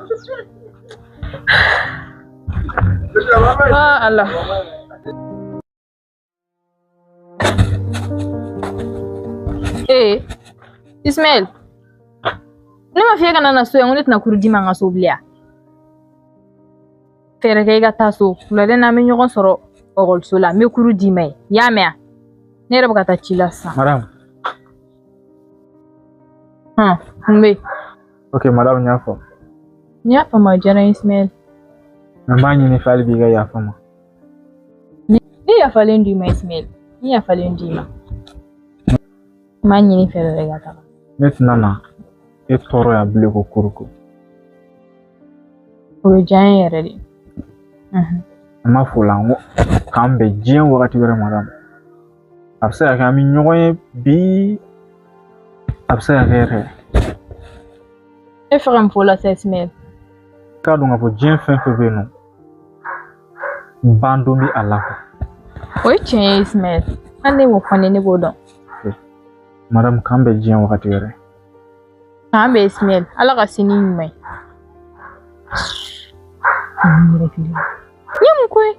Ah Ala. Ee Ismaël, ne ma f'i ye kana na so yan, ko ne tɛna kuru d'i ma n ka so bilen wa? Fɛɛrɛ kɛ i ka taa so, wulada in na an bɛ ɲɔgɔn sɔrɔ ekɔliso la, n bɛ kuru d'i ma yen, i y'a mɛn wa? Ne yɛrɛ bɛ ka taa ci la sisan. Madame. Hɔn, mun bɛ yen? Ok madame, n y'a faamu. N y'a faamu, a diyara n ye Ismaël. N b'a ɲini i fɛ hali bi i ka yafa n ma. Ne yafalen d'i ma Ismaël, ne yafalen d'i ma. N b'a ɲini i fɛ dɔrɔn i ka taga. Ne tɛna na e tɔɔrɔ yan bilen ko kuruko. O bɛ diya n ye yɛrɛ de. An b'a fɔ o la n ko k'an bɛn diɲɛ wagati wɛrɛ madame. A bɛ se ka kɛ an bɛ ɲɔgɔn ye bi, a bɛ se ka kɛ yɛrɛ. E fɛ ka mun fɔ o la sisan Ismaël? K'a dɔn k'a fɔ diɲɛ fɛn fɛn bɛ yen nɔ, ban don bɛ a la. O ye tiɲɛ ye Ismaël, hali ne m'o fɔ ne b'o dɔn. Madame, k'an bɛn diɲɛ wagati wɛrɛ. K'an bɛn Ismaël, Ala ka sini ɲuman ye. N ye mun ko ye?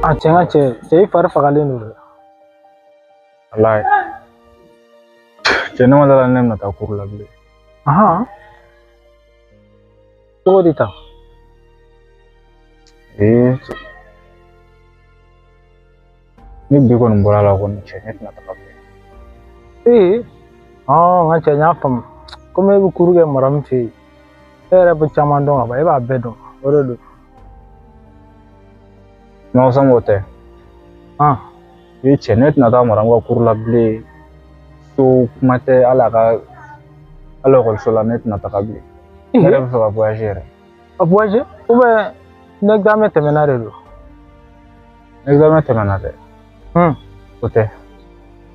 A cɛ n ka cɛ, cɛ i fari fagalen don dɛ. Walayi. Cɛ ne ma d'a la ne bɛna taa kuru la bilen. Ahan. Cogo di tan? Ee cɛ. Ni bi kɔni bɔra la kɔni cɛ ne tɛna taga bilen. Ee, n ka cɛ n y'a faamu. Komi e bɛ kuru kɛ maramu fɛ yen, e yɛrɛ bɛ caman dɔn ka ban, e b'a bɛɛ dɔn, o de don. Non, Sama o tɛ. Ee cɛ ne tɛna taa maramu ka kuru la bilen. So kuma tɛ hali a ka hali ekɔliso la ne tɛna taga bilen. Ne yɛrɛ bɛ fɛ ka voyager yɛrɛ. A voyager? Ou bien ni examen tɛmɛna de don? Examen tɛmɛna dɛ. O tɛ.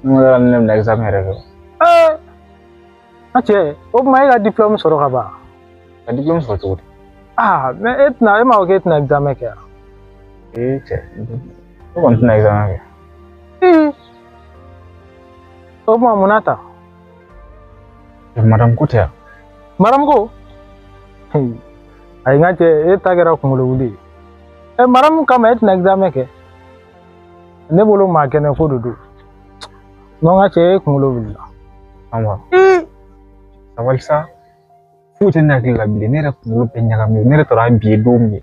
Ne ma d'a la ne bɛna examen yɛrɛ kɛ. Ee, n ka cɛ, o tuma e ka diplôme sɔrɔ ka ban? Ka diplôme sɔrɔ cogo di? Ah, mais e tɛna, e m'a fɔ k'e tɛna examen kɛ wa? Ee cɛ, ne kɔni tɛna examen kɛ. Ee, o tuma mun na ta? Madame ko tɛ yan. Madame ko? Ayi n ka cɛ, e ta kɛra kunkolo wuli ye. Ɛ madame kama e tɛna examen kɛ? Ne bolo maa kɛnɛ ko de don. Non n ka cɛ, e kunkolo wulila. Awa. Sabali sa. Foyi tɛ ne hakili la bilen, ne yɛrɛ kunkolo bɛɛ ɲagami, ne yɛrɛ taara bi ye don min.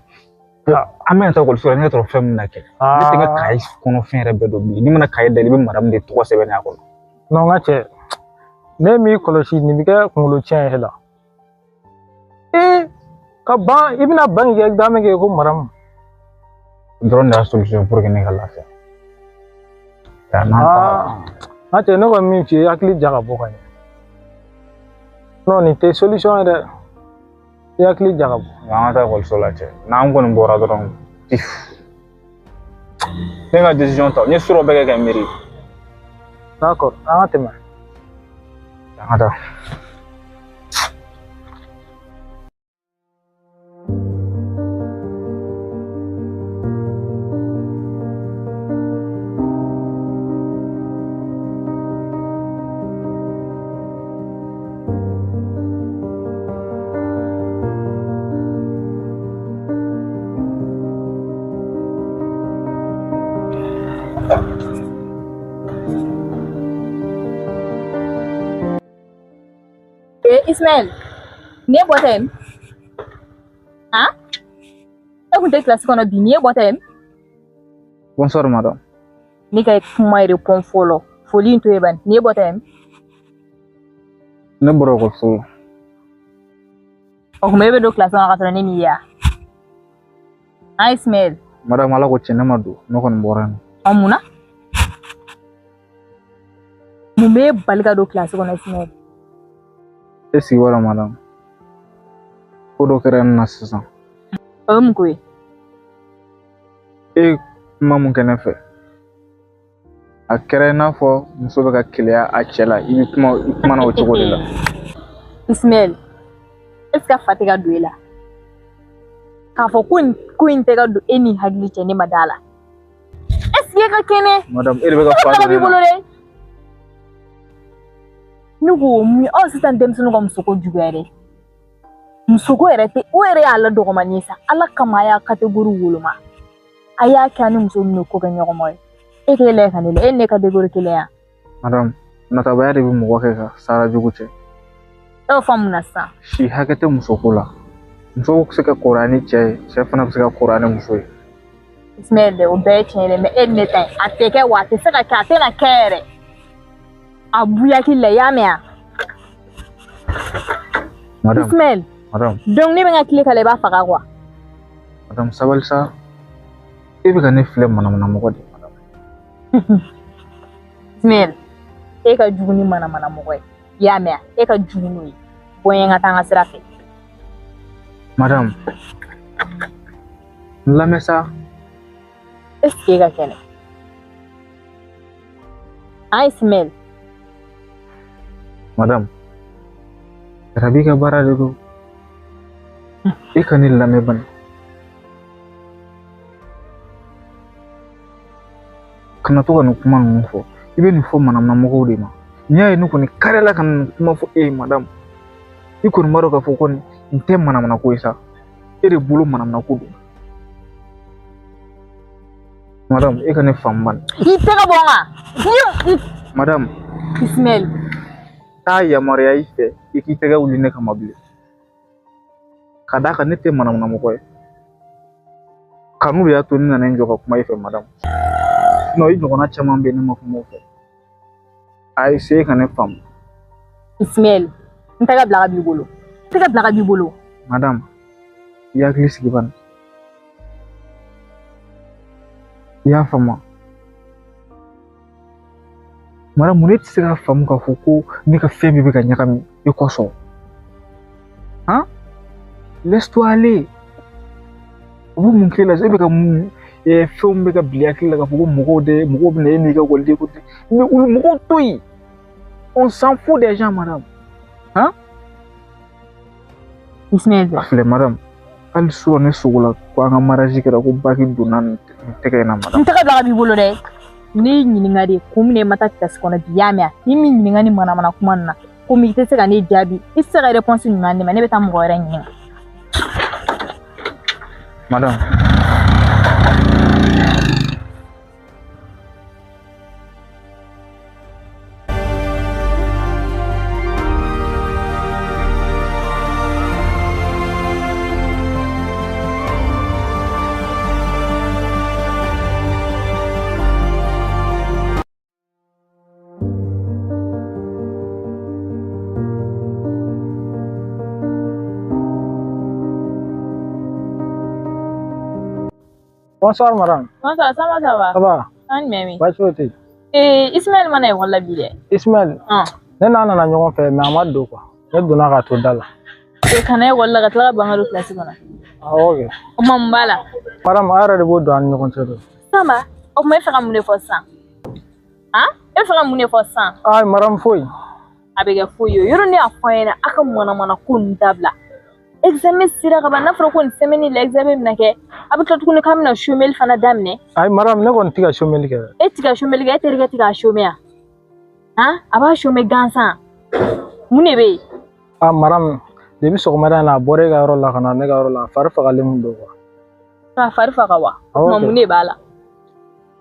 An bɛna taa ekɔliso la, ne yɛrɛ taara fɛn min na kɛ. Ne tɛ n ka kaye kɔnɔ fɛn yɛrɛ bɛɛ dɔn bilen. N'i mana kaye dayɛlɛ, i bɛ madame de tɔgɔ sɛbɛn a kɔnɔ. Non n ka cɛ, ne m'i kɔlɔsi nin bɛ kɛ kunkolo tiɲɛ ye la. Ee, ka ban i bɛna ban k'i ka examen kɛ ko madame. O dɔrɔn de y'a solution pour que ne ka lafiya. N ka cɛ, ne kɔni min f'i ye, hakili jagabɔ ka ɲɛ. Non, nin tɛ solution ye dɛ. I hakili jagabɔ. An ka taa ekɔliso la cɛ. N'an kɔni bɔra dɔrɔn, pif. Ne ka décision ta, n ye sɔrɔ bɛɛ kɛ ka n miiri. D'accord, an ka tɛmɛ. An ka taa. Ismaël, nin ye bɔtɔ ye? Han? E kun tɛ kilasi kɔnɔ bi, nin ye bɔtɔ ye? Bonsoir madame. Ne ka kuma répond fɔlɔ. Foli in to yen bani. Nin ye bɔtɔ ye? Ne bɔra ekɔliso la. O tuma e bɛ don kilasi kɔnɔ ka sɔrɔ ne m'i ye wa? Han Ismaël? Madame, ala ko tiɲɛ, ne ma don, ne kɔni bɔra yen. Ɔ mun na? Mun b'e bali ka don kilasi kɔnɔ Ismaël? E sigi b'a la madame. Ko dɔ kɛra ne na sisan. O ye mun ko ye? E ye kuma mun kɛ ne fɛ, a kɛra i n'a fɔ muso bɛ ka keleya a cɛ la, i bɛ kuma i kumana o cogo de la. Ismaël, est ce que fa tɛ ka don e la? K'a fɔ ko nin ko in tɛ ka don e ni hakili cɛ, ne ma da la. Est ce que e ka kɛnɛ? Madame, e de bɛ ka fa don b'i ne bolo la. dɛ. Ne ko mun ye aw sisan denmisɛnninw ka musoko juguya dɛ. Musoko yɛrɛ tɛ, o yɛrɛ y'a la dɔgɔmani ye sa. Ala kama a y'a catégorie woloma. A y'a kɛ a ni muso minnu ko kɛ ɲɔgɔn ma ye. E k'e lajɛ ka ne lajɛ, e ni ne catégorie kelen ya. Madame, natabaya de bɛ mɔgɔ kɛ ka sara jugu cɛ. E y'o fɔ mun na sisan? Si hakɛ tɛ musoko la. Muso bɛ se ka kɔrɔya ni cɛ ye, cɛ fana bɛ se ka kɔrɔya ni muso ye. Ismaël dɛ, o bɛɛ ye tiɲɛ ye dɛ, mais e ni ne ta in, a tɛ kɛ wa a tɛ se ka kɛ, a tɛna kɛ yɛrɛ. A b'u hakili la, i y'a mɛn wa? Madame, Ismaël, madame, donc ne bɛ n ka tile k'a la, i b'a faga quoi. Madame, sabali sa. E bɛ ka ne filɛ manamana mɔgɔ de ye, madame. Ismaël, e ka jugu ni manamana mɔgɔ ye. I y'a mɛn wa? E ka jugu n'o ye. Bɔ n ye n ka taa n ka sira fɛ. Madame, n lamɛn sa. Est ce que e ka kɛnɛ? Han Ismaël? Madame, jarabi ka baara de don. E ka ne lamɛn bani. Kana to ka nin kuma ninnu fɔ. I bɛ nin fɔ manamana mɔgɔw de ma. N'i y'a ye ne kɔni karila ka nin kuma fɔ e ye madame. I kɔni b'a dɔn k'a fɔ ko nin tɛ manamana ko ye sa. E de bolo manamana ko don. Madame, e ka ne faamu bani. I tɛgɛ bɔ n kan. Madame, Ismaël. T'a yamaruya i fɛ i k'i tɛgɛ wuli ne kama bilen. Ka d'a kan ne tɛ manamana mɔgɔ ye. Kanu de y'a to ne nana n jɔ ka kuma i fɛ madame. Sinon i ɲɔgɔnna caman bɛ yen ne ma kuma o fɛ. A essayer ka ne faamu. Ismaël, n tɛgɛ bila ka b'i bolo. N tɛgɛ bila ka b'i bolo. Madame, i hakili sigi bani. I y'a faamu wa? Madame, mun ne tɛ se k'a faamu k'a fɔ ko ne ka fɛn bɛɛ bɛ ka ɲagami i kosɔn? Han? Laisse-toi aller. U bɛ mun k'e la? E bɛ ka mun fɛnw bɛ ka bila i hakili la k'a fɔ ko mɔgɔw de mɔgɔw bɛ na e n'i ka ekɔliden ko tɛ. Mais olu mɔgɔw to yen. On s'en fout des gens, madame. Han? Ismaël. A filɛ madame, hali sɔrɔ ne sogo la ko an ka mariage kɛra ko baki donna nin tɛgɛ in na madame. N tɛgɛ bila ka b'i bolo dɛ. Ne y'i ɲininka de kun min na i ma taa kilasi kɔnɔ bi, i y'a mɛn wa? Ni min ɲininka ni manamana kuma nin na, komi i tɛ se ka ne jaabi, i tɛ se ka réponse ɲuman di ne ma, ne bɛ taa mɔgɔ wɛrɛ ɲininka. Madame. Bonsoir madame. Bonsoir, ça va, ça va? Ça va? An jumɛn bɛ? Baasi foyi tɛ yen. Ee, Ismaël ma na ekɔli la bi dɛ. Ismaël, ne n'a nana ɲɔgɔn fɛ mais a ma don quoi. Ne donna k'a to da la. E kana ekɔli la ka tila ka ban ka don kilasi kɔnɔ. Awɔ kɛ. O tuma mun b'a la? Madame, a yɛrɛ de b'o don an ni ɲɔgɔn cɛ dɛ. Sanba, o tuma e fɛ ka mun de fɔ sisan? Han? E fɛ ka mun de fɔ sisan? Ayi madame, foyi. A bɛ kɛ foyi ye. Yɔrɔ ne y'a fɔ a ɲɛna a ka manamana ko ninnu dabila. Examen sera ka ban, n'a fɔra ko nin semaine la examen bɛna kɛ, a bɛ tila tuguni k'a bɛna chômeli fana daminɛ. Ayi madame, ne kɔni tɛ ka chômeli kɛ. E tɛ ka chômeli kɛ, e terikɛ tɛ k'a chômer yan? Han? A b'a chômer gansan. Mun de bɛ yen? Ah madame, depuis sɔgɔmada in na a bɔra e ka yɔrɔ la ka na ne ka yɔrɔ la, a fari fagalen kun don quoi. K'a fari faga wa? O tuma mun de b'a la?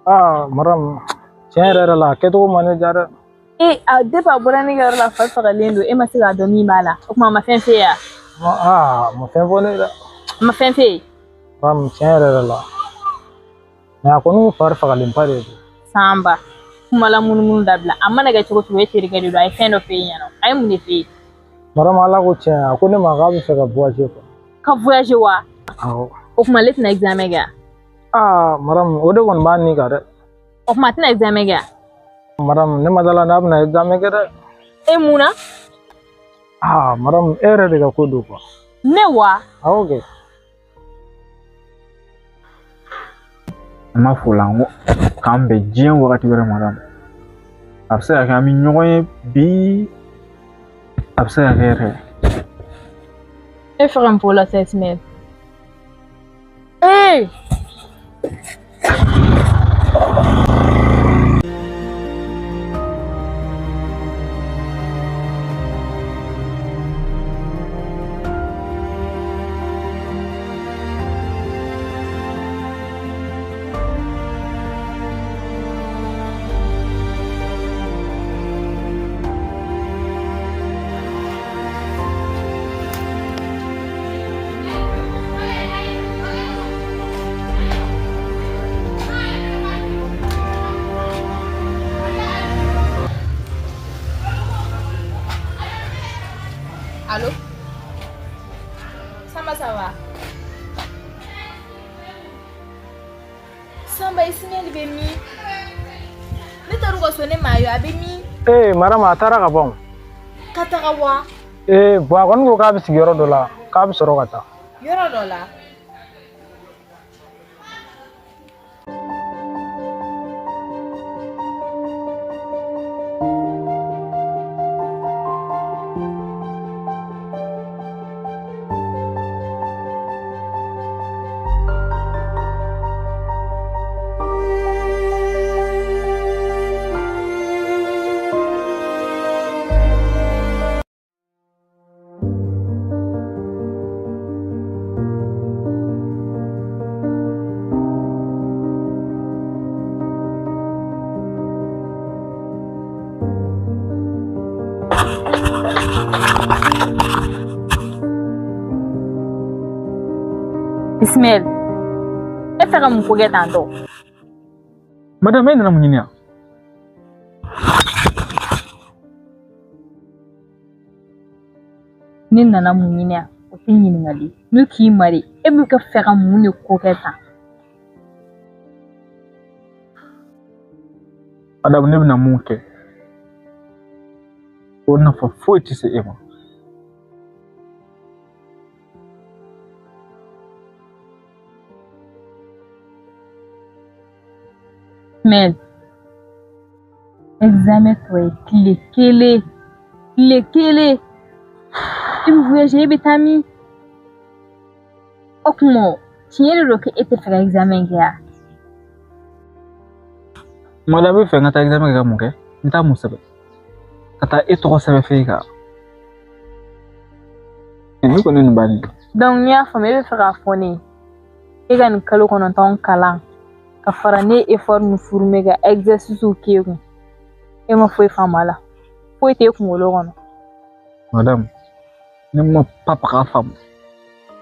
Ah madame, tiɲɛ yɛrɛ yɛrɛ la a kɛcogo ma ne diya dɛ. E a depuis a bɔra ne ka yɔrɔ la a fari fagalen don, e ma se k'a dɔn min b'a la. O tuma a ma fɛn f'e ye wa? Ah, a ma fɛn fɔ ne ye dɛ. A ma fɛn f'e ye? Madame, tiɲɛ yɛrɛ yɛrɛ la. Mais a kɔni fari fagalenba de don. Sanba, kuma la munumunu dabila. A mana kɛ cogo cogo e terikɛ de don, a ye fɛn dɔ f'e ɲɛna. A ye mun de f'e ye? Madame, ala ko tiɲɛ, a ko ne ma k'a bɛ fɛ ka voyager quoi. Ka voyager wa? Awɔ. O tuma ale tɛna examen kɛ wa? Ah madame, o de kɔni b'a ni kan dɛ. O tuma a tɛna examen kɛ wa? Madame, ne ma d'a la n'a bɛna examen kɛ dɛ. E mun na? Ah madame, e yɛrɛ de ka ko don quoi. Ne wa? Awɔ kɛ. An b'a fɔ o la n ko k'an bɛn diɲɛ wagati wɛrɛ madame. A bɛ se ka kɛ an bɛ ɲɔgɔn ye bi, a bɛ se ka kɛ yɛrɛ. E fɛ ka mun fɔ o la sisan Ismaël? Ee! Allô? Samba, ça va? Samba, Ismaël bɛ min? Ne taar'u ka so, ne m'a ye, a bɛ min? Ee madame, a taara ka ban. Ka taga wa? Ee bon, a kɔni ko k'a bɛ sigi yɔrɔ dɔ la, k'a bɛ sɔrɔ ka taa. Yɔrɔ dɔ la? Ismaël, e fɛ ka mun ko kɛ tan tɔ? Madame, e nana mun ɲini yan? Ne nana mun ɲini yan? O tɛ ɲininkali ye. Ne k'i ma de, e bɛ ka fɛ ka mun de ko kɛ tan? Madame, ne bɛna mun kɛ? O nafa foyi tɛ se e ma. Ismaël, examen tɔ ye tile kelen, tile kelen. E bɛ voyager, e bɛ taa min? O tuma tiɲɛ de don k'e tɛ fɛ ka examen kɛ wa? Madame, e bɛ fɛ n ka taa examen kɛ ka mun kɛ? N t'a mun sɛbɛn? Ka taa e tɔgɔ sɛbɛn f'e kan. Ne kɔni nin bannen. Donc n'i y'a faamu, e bɛ fɛ k'a fɔ ne ye, e ka nin kalo 9 kalan ka fara ne effort min fourni ka exercice k'e kun, e ma foyi faamu a la, foyi t'e kunkolo kɔnɔ. Madame, ne ma papa k'a faamu,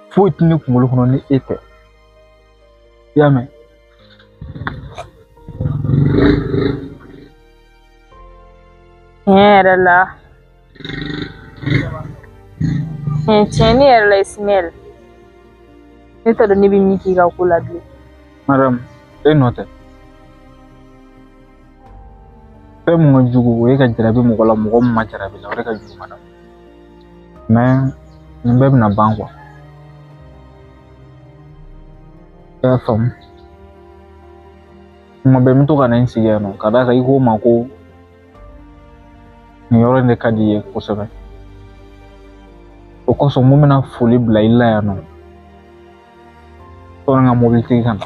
foyi tɛ ne kunkolo kɔnɔ ni e tɛ. I y'a mɛn? Tiɲɛ yɛrɛ la, tiɲɛni yɛrɛ la Ismaël, ne t'a dɔn ne bɛ min k'i ka ko la bilen. Madame, e nɔ tɛ. Fɛn mun ka jugu o ye ka jarabi mɔgɔ la, mɔgɔ min ma jarabi la, o de ka jugu madame. Mais nin bɛɛ bɛna ban quoi. I y'a faamu. Kuma bɛɛ n bɛ to ka na n sigi yan nɔ ka d'a kan i ko n ma ko nin yɔrɔ in de ka di i ye kosɛbɛ. O kosɔn mun bɛna foli bila i la yan nɔ. Sɔnni n ka mobilitigi ka na.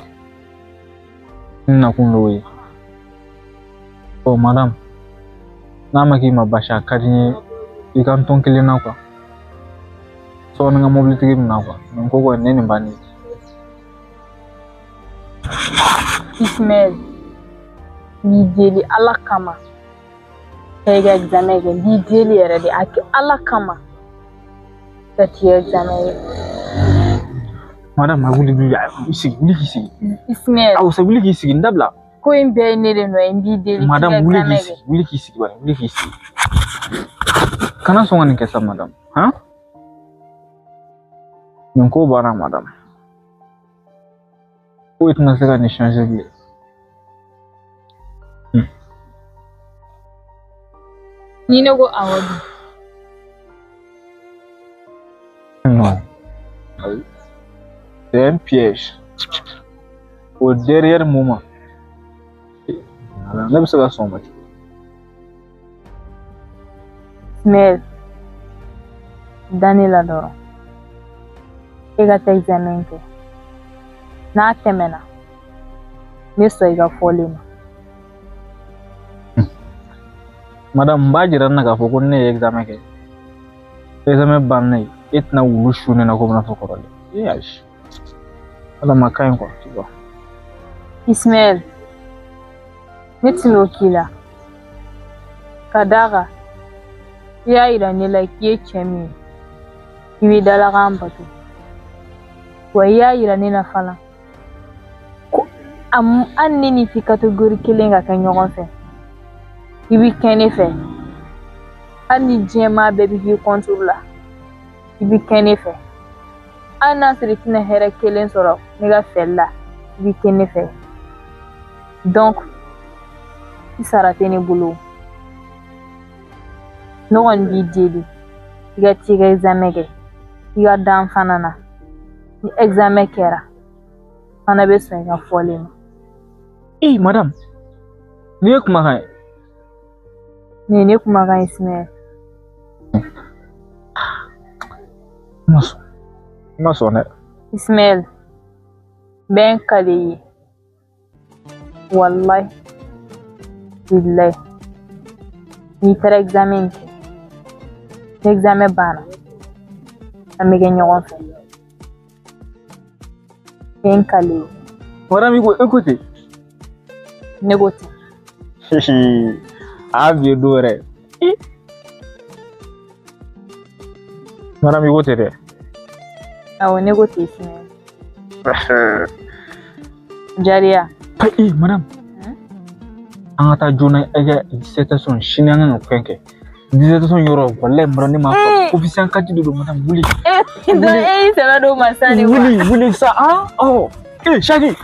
N nakun y'o ye. Ɔ madame, n'a ma k'i ma baasi a ka di n ye i ka n to n kelen na quoi. Sɔɔni n ka mobilitigi bɛ na quoi. Nin ko kɔni ne nin bannen. Ismaël, n b'i deli Ala kama. Ka i ka examen kɛ, n b'i deli yɛrɛ de a kɛ Ala kama. Ka t'i ka examen kɛ. Madame, a wuli wuli i sigi wuli k'i sigi. Ismaël. Awɔ sa wuli k'i sigi n dabila. Ko in bɛɛ ye ne de nɔ ye, n b'i deli. Madame wuli k'i sigi wuli k'i sigi bani wuli k'i sigi. Kana sɔn ka nin kɛ sa madame han? Nin ko banna madame. Foyi tɛna se ka nin changer bilen. Ni ne ko awɔ dun? Non. C'est un piège. Au dernier moment. Ne bɛ se ka sɔn o ma cogo di? Ismaël, da ne la dɔrɔn. E ka taa examen kɛ. N'a tɛmɛna, n bɛ sɔn i ka fɔlen ma. Madame, n b'a jira n na k'a fɔ ko ne ye examen kɛ. Examen bannen e tɛna wulu su ne na komi n'a fɔ kɔrɔlen. E ayi. Madame a ka ɲi quoi, tu vois. Ismaël, ne tɛn'o k'i la. Ka d'a kan, i y'a yira ne la k'i ye cɛ min ye, i b'i dalakan bato. Wa i y'a yira ne la fana ko hali ne n'i tɛ catégorie kelen ka kɛ ɲɔgɔn fɛ, i bɛ kɛ ne fɛ. Hali ni diɲɛ maa bɛɛ bɛ k'i contre la, i bɛ kɛ ne fɛ. Hali n'a sɔrɔ i tɛna hɛrɛ kelen sɔrɔ ne ka fɛli la, i bɛ kɛ ne fɛ. Donc, i sara tɛ ne bolo. Ne kɔni b'i deli i ka t'i ka examen kɛ, i ka da n fana na. Ni examen kɛra, fana bɛ sɔn i ka fɔlen ma. Ee madame, nin ye kumakan ye. Nin ye ne kumakan ye Ismaël. N ma sɔn. N ma sɔn dɛ. Ismaël, n bɛ n kale i ye. Walayi, bilayi, n'i taara examen kɛ, ni examen banna, an bɛ kɛ ɲɔgɔn fɛ. N bɛ n kale i ye. Madame i ko ten. Ne ko ten. A bi ye don wɛrɛ. Madame i ko ten dɛ. Awɔ ne ko ten Ismaël. Jariya. Ee madame. An ka taa joona e ka dissertation sini an kan ka fɛn kɛ. Dissertation yɔrɔ walayi madame ne m'a fɔ coefficient 4 de don madame wuli. E y'i sɛbɛ don ma sa de wa? Wuli wuli sa ah ɔ ee Saki.